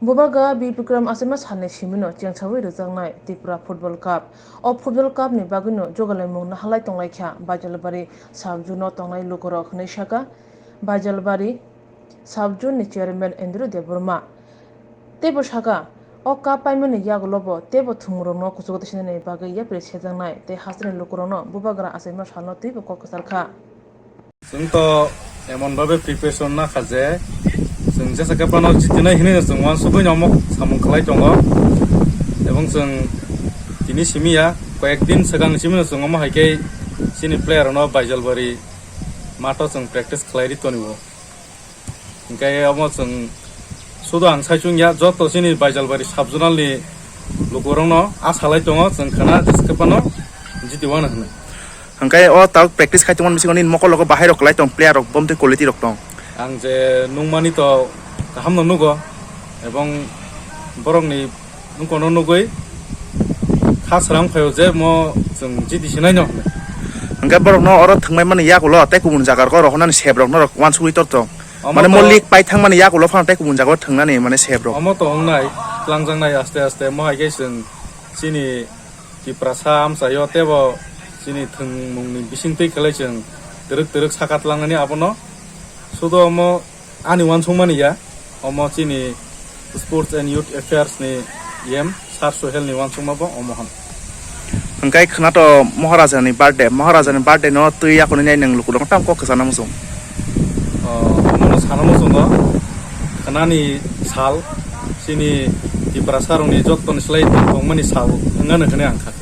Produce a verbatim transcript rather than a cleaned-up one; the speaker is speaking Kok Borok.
Bubagra Birbikramas achaima salni simino chengsawi rwjaknai Tripura Football Cup. O Football Cup ni bagwino jogalaimung naharlai tonglaikha Baijalbari sub-zone-o tongnai lukurok, hwnwi sakha Baijalbari sub-zone ni chairman Andrew Debbarma. Teibo sakha, o cup paimani yagulobo teibo thwngmungrokno kuchugo twisinani bagwi yapri sejaknai tei hasteni lukurokno Bubagra achaima salno twibo kok kwcharkha. Chwng to emon bhabe preparation nakha je chwng jesa khe phano jitinai hinwi chwng uansugwi omo samung khlai tongo. Ebong chwng tini simi ya, koyek din swkang simi chwng omo hai khe chini player rokno Baijalbari matho chwng practice khlai ri tongo. Hinkhe omo chwng sudo ang sai chwng ya, joto chini Baijalbari sub-zonal ni lukurokno asa lai tongo, chwng khana jesa khe phano jiti uanw hwnwi. Hwnkhe o tabuk practice khai tongmani bisingo nini mokol rogo bahai rok kwlai tong, player rok bomtwi quality rok tong. Ang je nukmani to kaham no nugo, ebong borok ni nukgo no nugwi kha sram khaio je mo chwng jiti sinai no hwnwi. Hwnkhe borok no oro thwngmai mani yagulo tei kubun jaga rogo rohornani sep rok norok uansugwi tor tong. Omo mane to mo league pai thangmani yagulo phano tei kubun jaga o thwngnani mane sep rok. Omo to wngnai, tlangjaknai aste aste, mo hai khe chwng chini Tiprasa amchaio teibo chini thwngmungni bisingtwi khlai chwng twrwk twrwk saka tlangnani abono. Sudo omo ani uansukmani ya, omo chini Sports and Youth Affairs ni E M Sir Sohel ni uansukma bo omo hwn. Hwnkhe khwnato Maharaja ni birthday, Maharaja ni birthday no twi yakunwi nai nwng lukurokno tamo kok kwchana muchung? O, omono sana muchungo, khwnani sal, chini Tiprasa rokni jottoni slai tongmani sal wngmani hwnwi ang kha.